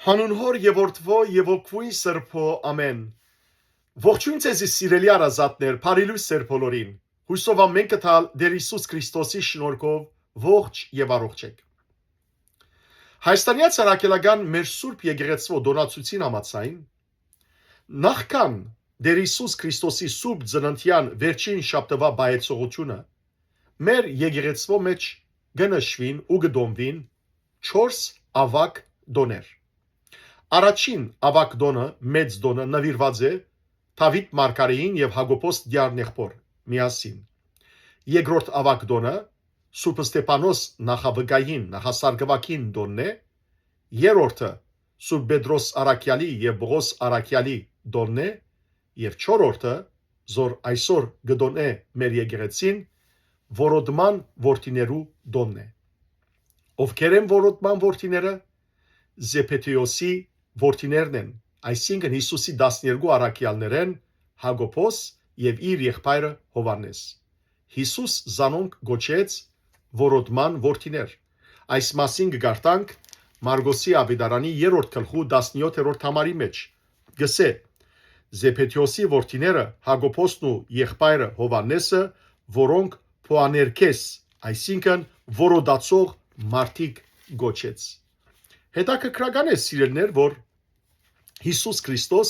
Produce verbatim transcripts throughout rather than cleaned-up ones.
Անուն Հօր եւ Որդւոյ եւ Հոգւոյ Սրբոյ, ամէն։ Ողջոյն ձեզի, սիրելի հարազատներ, բարի լոյս ձեր բոլորին։ Յուսով ամէն կը տալ Տէր Յիսուս Քրիստոսի շնորհքով ողջ եւ առողջ էք։ Հայաստանեայ Առաքելական մեր Սուրբ Եկեղեցւոյ տօնացուցին համաձայն, նախքան Տէր Յիսուս Քրիստոսի Սուրբ Ծննդեան վերջին շաբթուայ պահեցողութիւնը, մեր եկեղեցւոյ մէջ կը նշուին ու կը տօնուին չորս աւագ տօներ։ Առաջին աւագ տօնը, մեծ տօնը նուիրուած է Դաւիթ մարգարէին եւ Յակոբոս Տիառնեղբօր միասին։ Երկրորդ աւագ տօնը Սուրբ Ստեփանոս նախավկային, նախասարկուակին տօնն է, երրորդը Սուրբ Պետրոս Առաքեալի եւ Պողոս Առաքեալի տօնն է եւ չորրորդը, զոր այսօր կը տօնէ մեր եկեղեցին, որոտման որդիներու տօնն է։ Ովքեր են որոտման որդիները? Զեբեդէոսի որդիներն են, այսինքն Յիսուսի տասներկու առաքեալներէն Յակոբոս եւ իր եղբայրը Յովհաննէս։ Յիսուս զանոնք կոչեց որոտման որդիներ։ Այս մասին կը կարդանք Մարկոսի աւետարանի երրորդ գլխու տասնեօթերորդ համարի մէջ։ Կ'ըսէ. «Զեբեդէոսի որդիները Յակոբոսն ու եղբայրը Յովհաննէսը, որոնք Փոաներքես, այսինքն որոտացող մարդիկ կոչեց»։ Հետաքրքրական է, սիրելիներ, որ Յիսուս Քրիստոս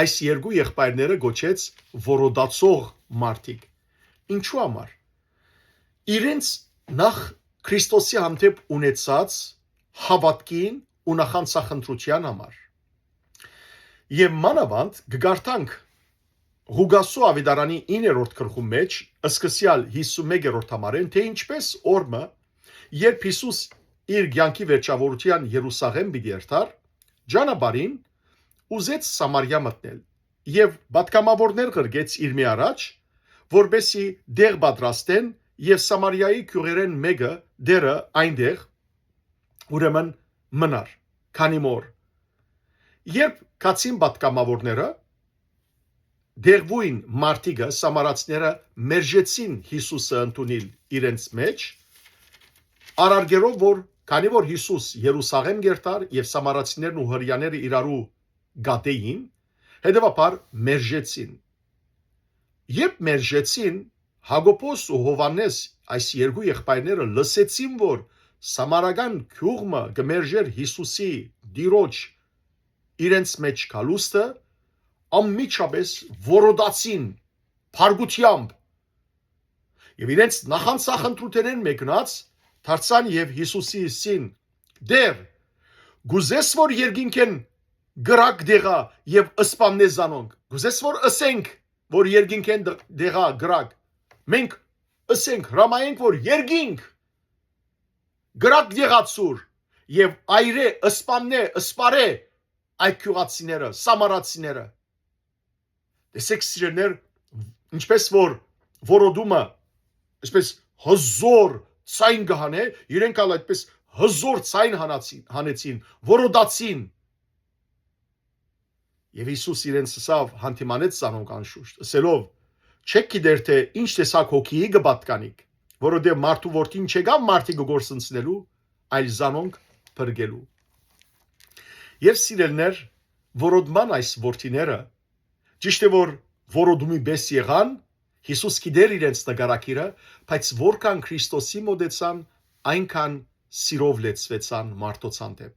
այս երկու եղբայրները կոչեց որոտացող մարդիկ։ Ինչու համար? Իրենց նախ Քրիստոսի հանդէպ ունեցած հաւատքին ու նախանձախնդրութեան համար։ Եւ մանաւանդ կը կարդանք Ղուկասու աւետարանի իններորդ գլխու մէջ, սկսեալ հիսունմեկերորդ համարէն, թէ ինչպէս օրը մը, երբ Յիսուս իր կեանքի վերջաւորութեան Երուսաղէմ պիտի երթար, ճանապարհին ուզեց Սամարիա մտնել եւ պատգամաւորներ ղրկեց իրմէ առաջ, որպէսզի տեղ պատրաստեն եւ Սամարիայի գիւղերէն մէկը դեռ այնտեղ, ուրեմն, մնար, քանի մը օր։ Երբ գացին պատգամաւորները, դեղուին մարդիկը, սամարացիները մերժեցին Յիսուսը ընդունիլ իրենց մէջ, առարկելով որ քանի որ Յիսուս Երուսաղէմ կ'երթար եւ սամարացիներն ու հրեաները իրարու կատէին, հետեւաբար մերժեցին։ Երբ մերժեցին, Յակոբոս ու Յովհաննէս, այս երկու եղբայրները, լսեցին որ սամարական գիւղ մը կը մերժէր Յիսուսի, Տիրոջ, իրենց մէջ գալուստը, անմիջապէս որոտացին փառքութեամբ եւ իրենց նախանձախնդրութենէն մեկնած դարձան եւ Յիսուսի ըսին. «Տէր, կ'ուզես որ երկինքէն կրակ դեղայ եւ սպաննես զանոնք, կ'ուզես որ ըսենք որ երկինքէն դ-, դեղայ կրակ, մենք ըսենք, հրամայենք որ երկինք կրակ դեղացուր եւ այրէ, սպաննէ, սպարէ այդ գիւղացիները, սամարացիները»։ Տեսեք, սիրելիներ, ինչպես որ որոտումը, այսպես հզոր ձայն կը հանէ, իրենք ալ այդպես հզոր ձայն հանացին, հանեցին, որոտացին։ Եւ Յիսուս իրենց ըսաւ, հանդիմանեց զանոնք անշուշտ, ըսելով. «Չէք գիտեր թէ ինչ տեսակ հոգիի կը պատկանիք, որովհետեւ մարդու որդին չեկաւ մարդիկը կորսնցնելու, այլ զանոնք փրկելու»։ Եւ սիրելիներ, որոտման այս որդիները, ճիշդ է որ որոտումի պէս եղան, Յիսուս գիտեր իրենց նկարագիրը, բայց որքան Քրիստոսի մօտեցան, այնքան սիրով լեցուեցան մարդոց հանդէպ։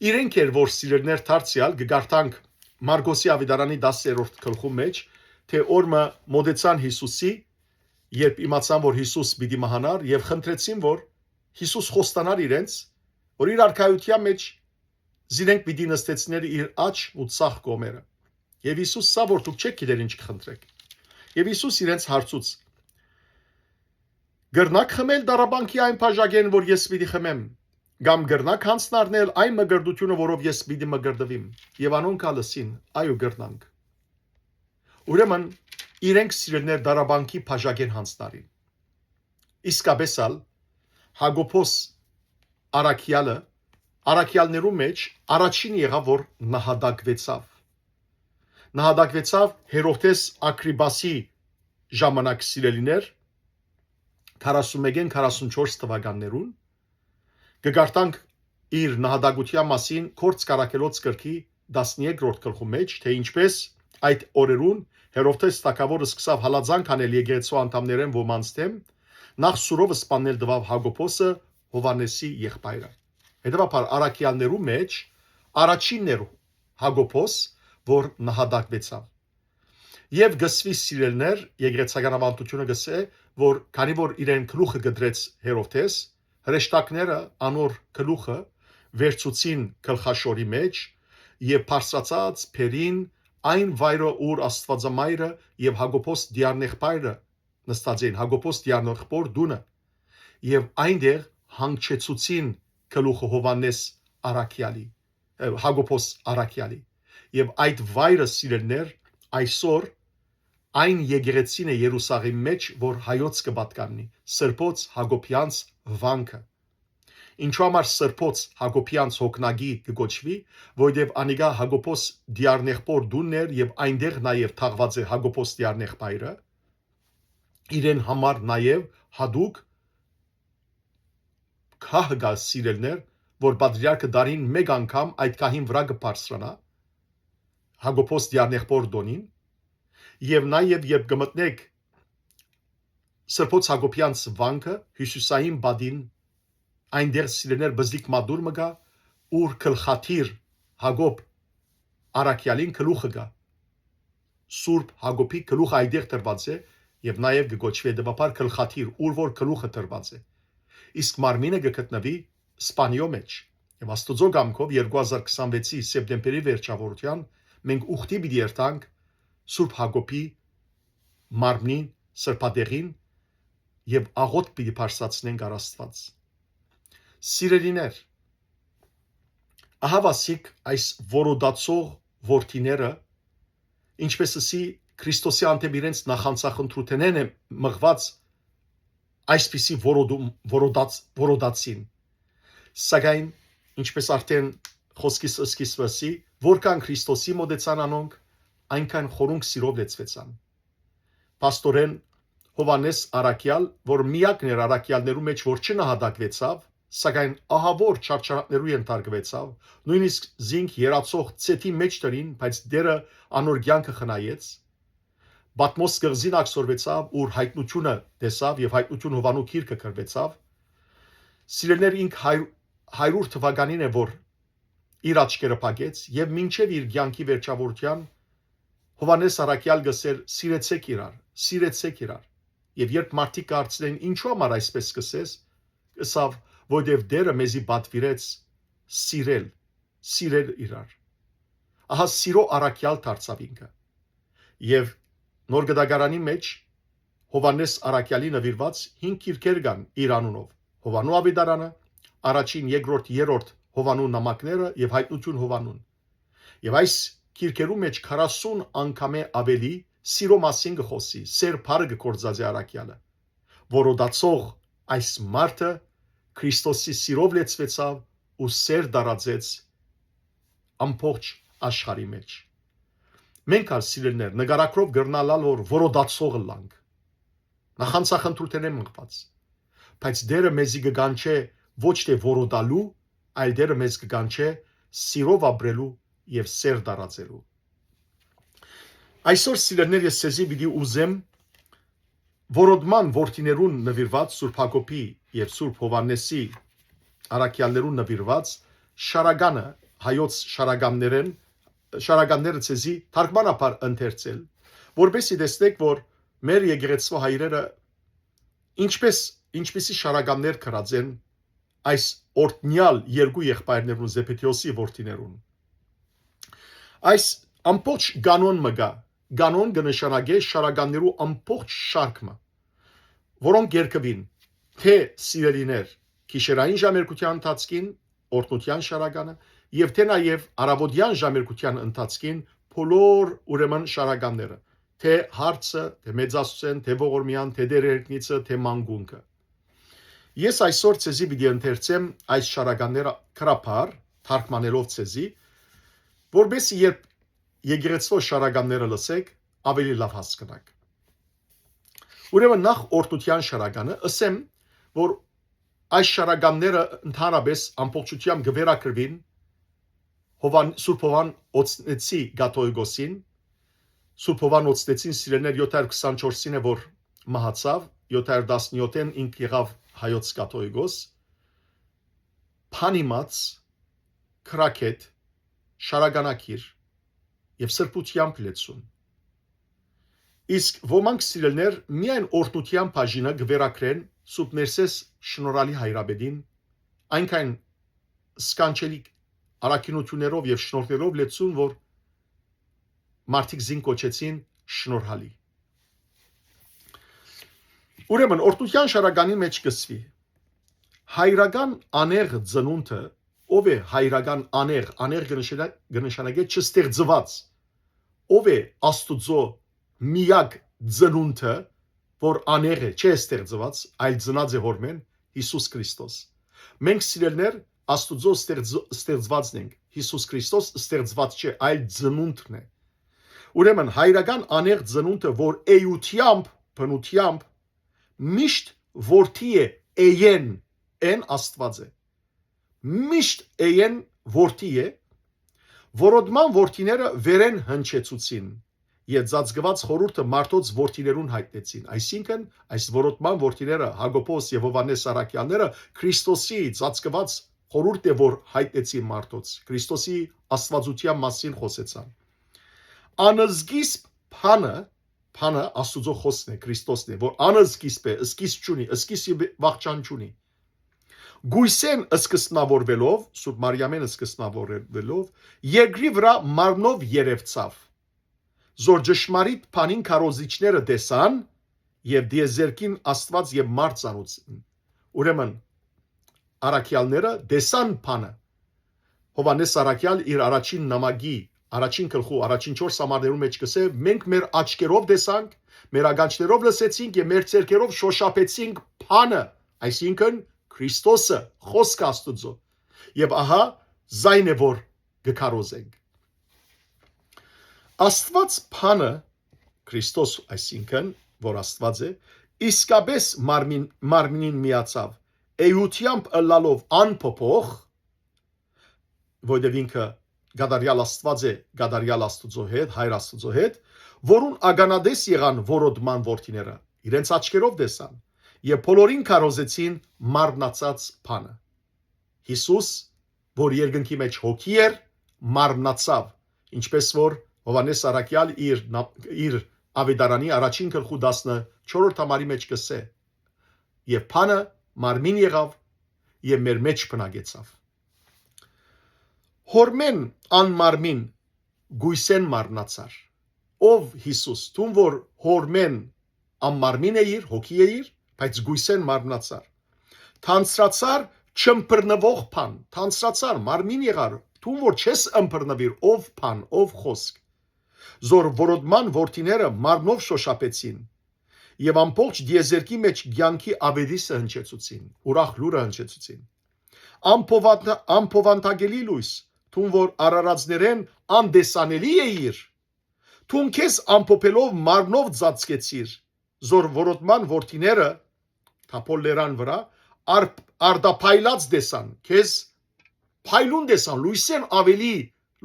Իրենք էր որ, սիրելիներ, դարձեալ կը կարդանք Մարկոսի աւետարանի տասերորդ գլխու մէջ, թէ օրը մը մօտեցան Յիսուսի, երբ իմացան որ Յիսուս պիտի մահանար, եւ խնդրեցին որ Յիսուս խոստանար իրենց, որ իր արքայութեան մէջ զիրենք պիտի նստեցներ իր աջ ու ձախ կողմերը։ Եւ Յիսուս սա որ դուք չէք գիտեր ինչ կխնդրեք։ Եւ Յիսուս իրենց հարցուց. «Կրնա՞ք խմել տառապանքի այն բաժակէն որ ես պիտի խմեմ, կամ կրնա՞ք յանձնառնել այն մկրտութիւնը որով ես պիտի մկրտուիմ»։ Եւ անոնք ալ ըսին. «Այո, կրնանք»։ Ուրեմն իրենք, սիրելիներ, տառապանքի բաժակէն յանձնառին։ Իսկապէս ալ Յակոբոս առաքեալը առաքեալներու մէջ առաջինը եղաւ որ նահատակուեցաւ։ Նահատակուեցաւ Հերովդէս Ագրիպասի ժամանակ, սիրելիներ, քառասունմէկէն քառասունչորս թուականներուն, կը կարդանք իր նահատակութեան մասին Գործք առաքելոց գրքի տասներկրորդ գլխու մէջ, թէ ինչպէս այդ օրերուն Հերովդէս թագաւոր սկսաւ հալածանք անել եկեղեցու անդամներէն ոմանց դէմ, նախ սուրով սպաննել տուաւ Յակոբոսը, Յովհաննէսի եղբայրը։ Հետեւաբար առաքեալներու մէջ առաջինն էր Յակոբոս, որ նահատակուեցաւ։ Եւ կ'ըսուի, սիրելիներ, եկեղեցական աւանդութիւնը կ'ըսէ, որ քանի որ իրեն գլուխը կտրեց Հերովդէս, հրեշտակները անոր գլուխը վերցուցին գլխաշորի մէջ եւ բարձրացած բերին այն վայրը, ուր Աստուածամայրը եւ Յակոբոս դիառնեղբայրը նստած էին, Յակոբոս դիառնեղբոր տունը, եւ այնտեղ հանգչեցուցին գլուխը Յովհաննէս առաքեալի, ը, Յակոբոս առաքեալի։ Եւ այդ վայրը, սիրելիներ, այսօր այն եկեղեցին է Երուսաղէմ մէջ, որ հայոց կը պատկաննի, Սրբոց Յակոբեանց վանքը։ Ինչու համար Սրբոց Յակոբեանց հոգնակի կը կոչուի, որովհետեւ անիկա Յակոբոս դիառնեղբոր տունն էր եւ այնտեղ նաեւ թաղուած է Յակոբոս դիառնեղբայրը, իրեն համար նաեւ յատուկ գահ կայ, սիրելիներ, որ պատրիարքը տարին մէկ անգամ այդ գահին վրայ կը բարձրանայ, Յակոբոս դիառնեղբոր տունին, եւ նաեւ երբ կը մտնէք Սրբոց Յակոբեանց վանքը, հիւսիսային պատին, այնտեղ, սիրելիներ, բզդիկ մատուռ մը կայ, ուր գլխատիր Յակոբ առաքեալին գլուխը կայ։ Սուրբ Յակոբի գլուխը այնտեղ տրուած է եւ նաեւ կը կոչուի հետեւաբար գլխատիր, ուր որ գլուխը տրուած է։ Իսկ մարմինը կը գտնուի Սպանիոյ մէջ։ Եւ Աստուծոյ կամքով երկու հազար քսանվեցի սեպտեմբերի վերջաւորութեան մենք ուխտի պիտի երթանք Սուրբ Յակոբի մարմնին սրբատեղին եւ աղօթք պիտի բարձրացնենք առ Աստուած։ Սիրելիներ, ահա վասիկ այս որոտացող որդիները, ինչպես ըսի, Քրիստոսի հանդէպ իրենց նախանձախնդրութենէն է մղված այսպիսի որոտում, որոտաց-, որոտացին։ Սակայն, ինչպես արդեն խօսքիս սկիզբը ըսի, որքան Քրիստոսի մոտեցան անոնք, այնքան խորունկ սիրով լեցուեցան։ Փաստորեն, Յովհաննէս առաքեալ, որ միակն էր առաքեալներու մէջ, որ չնահատակուեցաւ, սակայն ահաւոր չարչարանքներու ենթարկուեցաւ, նոյնիսկ զինք երացող ծեթի մէջ դրին, բայց Տէրը անոր կեանքը խնայեց։ Պատմոս կղզին ակսորուեցաւ, ուր յայտնութիւնը տեսաւ եւ յայտնութիւն Յովհաննու գիրքը գրուեցաւ։ Սիրելիներ, ինք հայր-, հարիւր թուականին է, որ իր աչքերը փակեց եւ մինչեւ իր կեանքի վերջաւորութեան Յովհաննէս առաքեալ կ'ըսէր. «Սիրեցէք իրար, սիրեցէք իրար»։ Եւ երբ մարդիկ կ'արցնեն. «Ինչու համար այսպես կ'ըսես»։ Ըսաւ. «Որովհետեւ Տէրը մեզի պատուիրեց սիրել, սիրել իրար»։ Ահա սիրո առաքեալ դարձաւ ինքը։ Եւ Նոր Կտակարանի մէջ Յովհաննէս առաքեալի նուիրուած հինգ գիրքեր կան իր անունով. Յովհաննու աւետարանը, առաջին, երկրորդ, երրորդ Յովհաննու նամակները եւ Յայտնութիւն Յովհաննուն։ Եւ այս գիրքերու մէջ քառասուն անգամէ աւելի սիրո մասին կը խօսի, սէր բառը կը գործածի առաքեալը։ Որոտացող այս մարդը Քրիստոսի սիրով լեցուեցաւ ու սէր տարածեց ամբողջ աշխարհի մէջ։ Մենք ալ, սիրելիներ, նկարագրով կրնալալ որ որոտացող ըլլանք, նախանձախնդրութենէն մղուած, բայց Տէրը մեզի կը կանչէ ոչ թէ որոտալու, այլ Տէրը մեզ կը կանչէ սիրով ապրելու եւ սէր տարածելու։ Այսօր, սիրելիներ, ես ձեզի պիտի ուզեմ որոտման որդիներուն նուիրուած, Սուրբ Յակոբի եւ Սուրբ Յովհաննէսի առաքեալներուն նուիրուած շարականը, հայոց շարականներէն, շարականները ձեզի թարգմանաբար ընթերցել, որպեսզի տեսնեք, որ մեր եկեղեցու հայրերը ինչպես, ինչպիսի շարականներ կրած են այս օրհնեալ երկու եղբայրներուն, Զեբեդէոսի որդիներուն։ Այս ամբողջ կանոն մը կայ, կանոն կը նշանակէ շարականներու ամբողջ շարք մը, որոնք կերկուին թէ, սիրելիներ, գիշերային ժամերգութեան ընթացքին, օրհնութեան շարականը, եւ թէ նաեւ առաւօտեան ժամերգութեան ընթացքին բոլոր, ուրեմն, շարականները, թէ հարցը, թէ մեծասուսեն, թէ ողորմեան, թէ դերերկնիցը, թէ մանկունքը։ Ես այսօր ձեզի պիտի ընթերցեմ այս շարականները քրափար, թարգմանելով ձեզի, որպեսզի երբ եկեղեցւոյ շարականները լսեք, աւելի լաւ հասկնաք։ Ուրեմն նախ օրհնութեան շարականը, ըսեմ, որ Այս շարականները ընդհանրապէս ամբողջութեամբ կը վերագրուին Հովան, Սուրբ Հովան Օծնեցի կաթողիկոսին, Սուրբ Հովան Օծնեցին, սիրելիներ, յոթ հարյուր քսանչորսին է, որ մահացաւ, յոթ հարյուր տասնեօթ ինք եղաւ հայոց կաթողիկոս, բանիմաց, քրագետ, շարականագիր եւ սրբութեամբ լեցուն։ Իսկ ոմանք, սիրելիներ, միայն օրհնութեան բաժինը կը վերագրեն Սուրբ Ներսէս շնորհալի հայրապետին, այնքան սքանչելի առաքինութիւններով եւ շնորհներով լեցուն, որ մարդիկ զին կոչեցին շնորհալի։ Ուրեմն, օրհնութեան շարականի մէջ կսուի հայրական անեղ ծնունդը։ Ո՞վ է հայրական անեղ? Անեղ կը նշանա-, կը նշանակէ չստեղծուած։ Ո՞վ է Աստուծոյ միակ ծնունդը, որ անեղ է, չէ՞ ստեղծուած, այլ ծնած է հորմէն? Յիսուս Քրիստոս։ Մենք, սիրելիներ, Աստուծոյ ստեղծ-, ստեղծուածն ենք։ Յիսուս Քրիստոս ստեղծուած չէ, այլ ծնունդն է։ Ուրեմն, հայրական անեղ ծնունդը, որ էութեամբ, բնութեամբ, միշտ որդի է էյեն, էն Աստուած է։ Միշտ էյեն որդի է, որոտման որդիները վերէն հնչեցուցին եւ ծածկուած խորհուրդը մարդոց որդիներուն յայտնեցին։ Այսինքն, այս որոտման որդիները, Յակոբոս եւ Յովհաննէս առաքեալները, Քրիստոսի ծածկուած խորհուրդ է, որ յայտնեցին մարդոց, Քրիստոսի աստուածութեան մասին խօսեցան։ Անզկիսպ բանը, բանը Աստուծոյ խօսքն է, Քրիստոսն է, որ անզկիսպ է, սկիզբ չունի, սկիզբ եւ վախճան չունի։ Գոյսէն սկզբնաւորուելով, Սուրբ Մարիամէն սկզբնաւորուելով, երկրի վրայ մարմնով երեւցաւ, զոր ճշմարիտ բանին քարոզիչները տեսան եւ դիեզերքին Աստուած եւ մարդ ծանուցին։ Ուրեմն, առաքեալները տեսան բանը։ Յովհաննէս առաքեալ իր առաջին նամակի առաջին գլխու առաջին չորս համարներու մէջ կ'ըսէ. «Մենք մեր աչքերով տեսանք, մեր ականջներով լսեցինք եւ մեր ձեռքերով շոշափեցինք բանը», այսինքն՝ Քրիստոսը, խօսքը Աստուծոյ։ Եւ ահա, զայն է, որ կը քարոզենք։ Աստուած բանը, Քրիստոս, այսինքն, որ Աստուած է, իսկապէս մարմին, մարմինին միացաւ, էութեամբ ըլլալով անփոփոխ, որովհետեւ ինքը կատարեալ Աստուած է, կատարեալ Աստուծոյ հետ, Հայր Աստուծոյ հետ, որուն ականատես եղան որոտման որդիները, իրենց աչքերով տեսան եւ բոլորին քարոզեցին մարմնացած բանը։ Յիսուս, որ երկնքի մէջ հոգի էր, մարմնացաւ, ինչպես որ Յովհաննէս առաքեալ իր, իր աւետարանի առաջին գլխու տասնչորրորդ համարի մէջ կ'ըսէ. «Եւ բանը մարմին եղաւ եւ մեր մէջ բնակեցաւ»։ Հորմէն անմարմին, գոյսէն մարմնացար։ Ով Յիսուս, դուն որ հորմէն անմարմին էիր, հոգի էիր, բայց գոյսէն մարմնացար։ Թանցրացար չըմբռնուող բան, թանցրացար, մարմին եղար, դուն որ չես ըմբռնուիր, ով բան, ով խօսք, զոր որոտման որդիները մարմնով շոշափեցին, եւ ամբողջ դիեզերքի մէջ կեանքի աւետիսը հնչեցուցին, ուրախ լուրը հնչեցուցին։ Անփովանդ-, անփովանդակելի լոյս, դուն որ արարածներէն անտեսանելի էիր, դուն քեզ ամփոփելով մարմնով ծածկեցիր, զոր որոտման որդիները թափոր լերան վրայ արդ-, արդափայլած տեսան, քեզ փայլուն տեսան, լոյսէն աւելի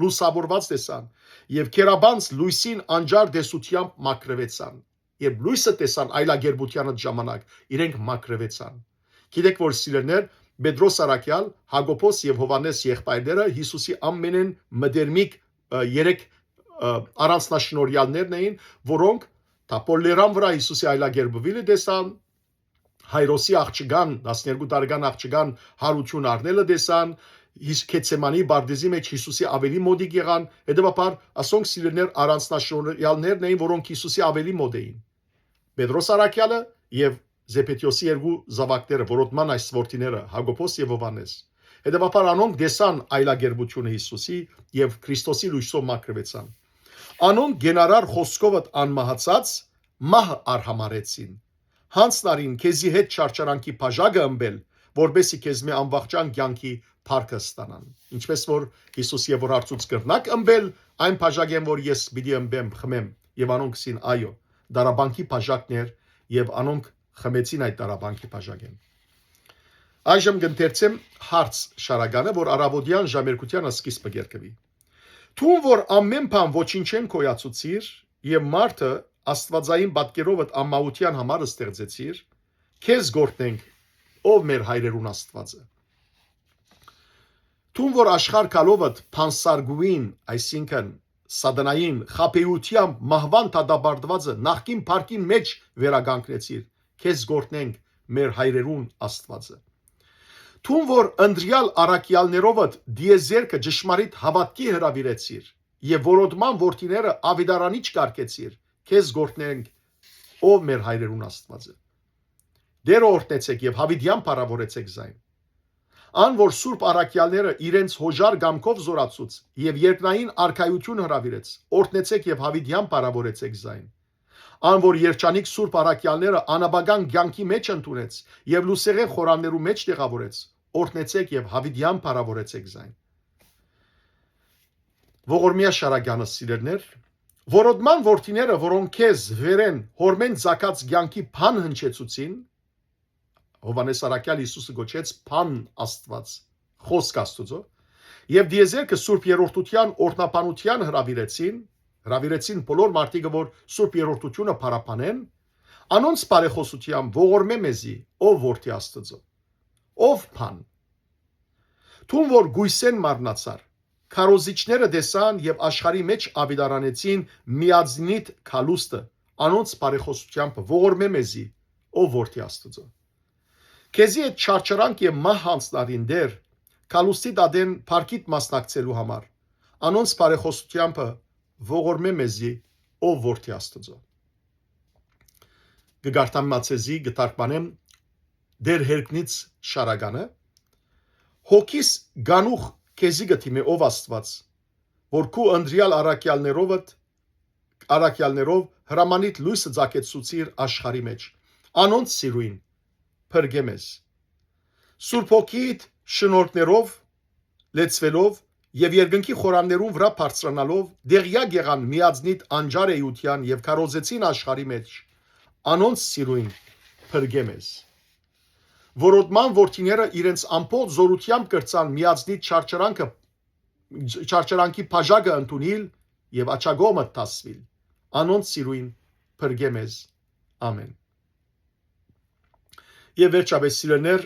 լուսաւորուած տեսան, եւ քերաբանց լոյսին անճար տեսութեամբ մաքրուեցան։ Երբ լոյսը տեսան այլակերպութեան ժամանակ, իրենք մաքրուեցան։ Գիտեք որ, սիրելիներ, Պետրոս առաքեալ, Յակոբոս եւ Յովհաննէս եղբայրները Յիսուսի ամենէն մտերմիկ, ը, երեք, ը, առանձնաշնորհեալներն էին, որոնք թափոր լերան վրայ Յիսուսի այլակերպուիլը տեսան, Հայրոսի աղջկան, տասներկու տարեկան աղջկան հարութիւն առնելը տեսան, Հիս-, Գեթսեմանի պարտէզի մէջ Յիսուսի աւելի մօտիկ եղան, հետեւաբար ասոնք, սիրելիներ, առանձնաշնորհեալներն էին, որոնք Յիսուսի աւելի մօտ էին։ Պետրոս առաքեալը եւ Զեբեդիոսի երկու զաւակները, որոտման այս որդիները, Յակոբոս եւ Յովհաննէս։ Հետեւաբար անոնք տեսան այլակերպութիւնը Յիսուսի եւ Քրիստոսի լոյսով մաքրուեցան։ Անոնք գենարար խօսքովդ անմահացած մահը արհամարեցին։ Յանձն առին քեզի հետ չարչարանքի բաժակը ըմպել, որպեսզի քեզմէ անվախճան կեանքի փառքը ստանան։ Ինչպես որ Յիսուս եւ որ հարցուց կրնաք ըմպել այն բաժակէն, որ ես պիտի ըմպեմ, խմեմ, եւ անոնք ըսին. «Այո», դարաբանքի բաժակն էր, եւ անոնք խմեցին այդ դարաբանքի բաժակէն։ Այժմ կ'ընթերցեմ հարց շարականը, որ առաւօտեան ժամերգութեան սկիզբը կ'երկուի։ Դուն որ ամէն բան ոչինչէն գոյացուցիր եւ մարդը աստուածային պատկերովդ անմահութեան համար ստեղծեցիր, քեզ գորտնենք, ով մեր հայրերուն Աստուածը։ Դուն որ աշխարհ գալովդ փանսարգուին, այսինքն՝ սատանային խաբեութեամբ մահուան դատապարտուածը նախկին փառքին մէջ վերականգնեցիր, քեզ գորտնենք, մեր հայրերուն Աստուածը։ Դուն որ ընտրեալ առաքեալներովդ դիեզերքը ճշմարիտ հաւատքի հրաւիրեցիր եւ որոտման որդիները աւետարանիչ կարգեցիր, քեզ գորտնենք, ով մեր հայրերուն Աստուածը։ Տերը օրհնեցեք եւ յաւիտեան փառաւորեցեք զայն։ Ան որ սուրբ առաքեալները իրենց յօժար կամքով զօրացուց եւ երկնային արքայութիւն հրաւիրեց, օրհնեցեք եւ յաւիտեան փառաւորեցեք զայն։ Ան որ երջանիկ սուրբ առաքեալները անապական կեանքի մէջ ընդունեց եւ լուսեղէն խորաններու մէջ տեղաւորեց, օրհնեցեք եւ յաւիտեան փառաւորեցեք զայն։ Ողորմեայ շարականը, սիրելիներ, որոտման որդիները, որոնք քեզ վերէն հօրմէն ծագած կեանքի բան հնչեցուցին, Յովհաննէս առաքեալ Յիսուսը կոչեց բան Աստուած, խօսք Աստուծոյ, եւ դիեզերքը սուրբ երրորդութեան օրհնաբանութեան հրաւիրեցին, հրաւիրեցին բոլոր մարդիկը, որ սուրբ երրորդութիւնը փառաբանեն, անոնց բարեխօսութեամբ ողորմէ մեզի, ով որդի Աստուծոյ, ով բան։ Դուն որ կոյսէն մարմնացար, քարոզիչները տեսան եւ աշխարհի մէջ աւետարանեցին միածնիդ գալուստը, անոնց բարեխօսութեամբ ողորմէ մեզի, ով որդի Աստուծոյ։ Քեզի հետ չարչարանք եւ մահ յանձնարին Տէր, գալուստիդ ատեն փառքիդ մասնակցելու համար, անոնց բարեխօսութեամբը ողորմէ մեզի, ով որդի Աստուծոյ։ Կը կարդամ մացեզի, կը թարգմանեմ Տէր Հերկնից շարականը։ Հոգիս գանուխ քեզի կը դիմէ, ով Աստուած, որ քու ընտրեալ առաքեալներովդ, առաքեալներով հրամանիդ լոյսը ծագեցուցիր աշխարհի մէջ, անոնց սիրոյն փրկէ մեզ։ Սուրբ Հոգիիդ շնորհքներով լեցուելով եւ երկնքի խորաններուն վրայ բարձրանալով, դեղյակ եղան միածնիդ անջար էութեան եւ քարոզեցին աշխարհի մէջ, անոնց սիրոյն փրկէ մեզ։ Որոտման որդիները իրենց ամբողջ զօրութեամբ կրցան միածնիդ չարչարանքը, չարչարանքի բաժակը ընդունիլ եւ աջակողմը դասուիլ, անոնց սիրոյն փրկէ մեզ։ Ամէն։ Եւ վերջապէս, սիրելիներ,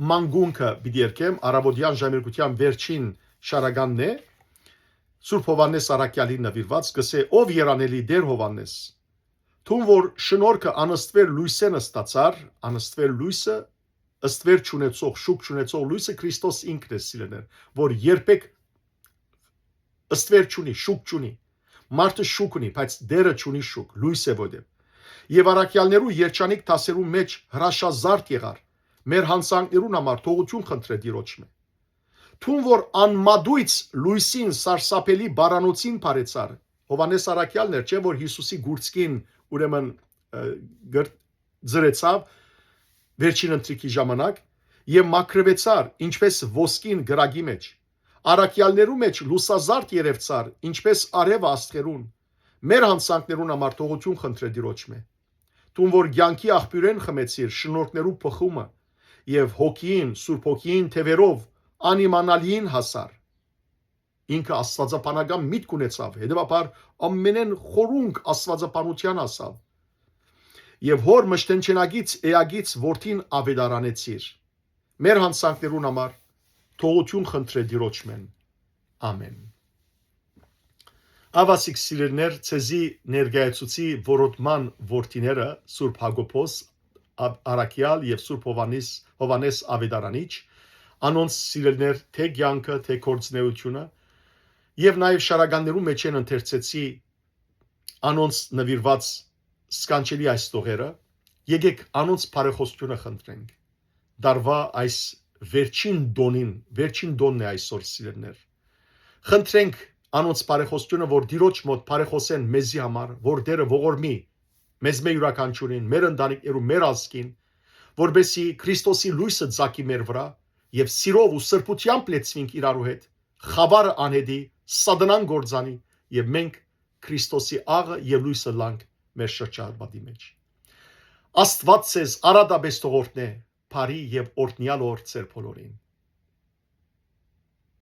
մանկունքը պիտի երգեմ, առաւօտեան ժամերգութեան վերջին շարականն է, Սուրբ Յովհաննէս առաքեալին նուիրուած, կ'ըսէ. «Ով երանելի Տէր Յովհաննէս, դուն որ շնորհքը անըստուեր լոյսէն ստացար, անըստուեր լոյսը, ըստուեր չունեցող, շուք չունեցող լոյսը Քրիստոս ինքն է, սիրելիներ, որ երբեք ըստուեր չունի, շուք չունի։ Մարդը շուք ունի, բայց Տէրը չունի շուք, լոյս է որտեւ։ Եւ առաքեալներու երջանիկ դասերուն մէջ հրաշազարդ եղար, մեր յանցանքներուն համար թողութիւն խնդրէ Տիրոջմէ։ Դուն որ անմատոյց լոյսին սարսափելի բարանոցին բարեցար», Յովհաննէս առաքեալն էր, չէ՞, որ Յիսուսի գուրցքին, ուրեմն, ը, գր-, ձրեցաւ վերջին ընթրիքի ժամանակ եւ մաքրուեցար, ինչպես ոսկին կրակի մէջ։ Առաքեալներու մէջ լուսազարդ երեւցար, ինչպես արեւը աստղերուն։ Մեր յանցանքներուն համար թողութիւն խնդրէ Տիրոջմէ։ Դուն որ կեանքի աղբիւրէն խմեցիր շնորհքներու բխումը եւ Հոգիին, Սուրբ Հոգիին թեւերով անիմանալիին հասար։ Ինքը աստուածաբանական միտք ունեցաւ, հետեւաբար ամենէն խորունկ աստուածաբանութեան հասաւ։ Եւ Հօր մշտնջենակից էակից Որդին աւետարանեցիր։ Մեր յանցանքներուն համար թողութիւն խնդրէ Տիրոջմէն։ Ամէն։ Ահա, սիրելիներ, ձեզի ներկայացուցի որոտման որդիները՝ Սուրբ Յակոբոս, Ա-, Առաքեալ եւ Սուրբ Յովհաննիս-, Յովհաննէս Աւետարանիչ, անոնց, սիրելիներ, թէ կեանքը, թէ գործունեությունը, եւ նաեւ շարականներու մէջէն ընթերցեցի անոնց նուիրուած սքանչելի այս տողերը, եկեք անոնց բարեխօսութիւնը խնդրենք։ Տարուայ այս վերջին տօնին, վերջին տօնն է այսօր, սիրելիներ։ Խնդրենք անոնց բարեխօսութիւնը, որ Տիրոջ մօտ բարեխօսեն մեզի համար, որ Տէրը ողորմի մեզմէ յուրաքանչիւրին, մեր ընտանիքներուն, մեր ազգին, որպէսզի Քրիստոսի լոյսը ծագի մեր վրայ եւ սիրով ու սրբութեամբ լեցուինք իրարու հետ, խաւարը անհետի, սատանան կործանի եւ մենք Քրիստոսի աղը եւ լոյսը լանք մեր շրջապատի մէջ։ Աստուած ձեզ արատապէս թող օրհնէ, բարի եւ օրհնեալ օր ձեր բոլորին։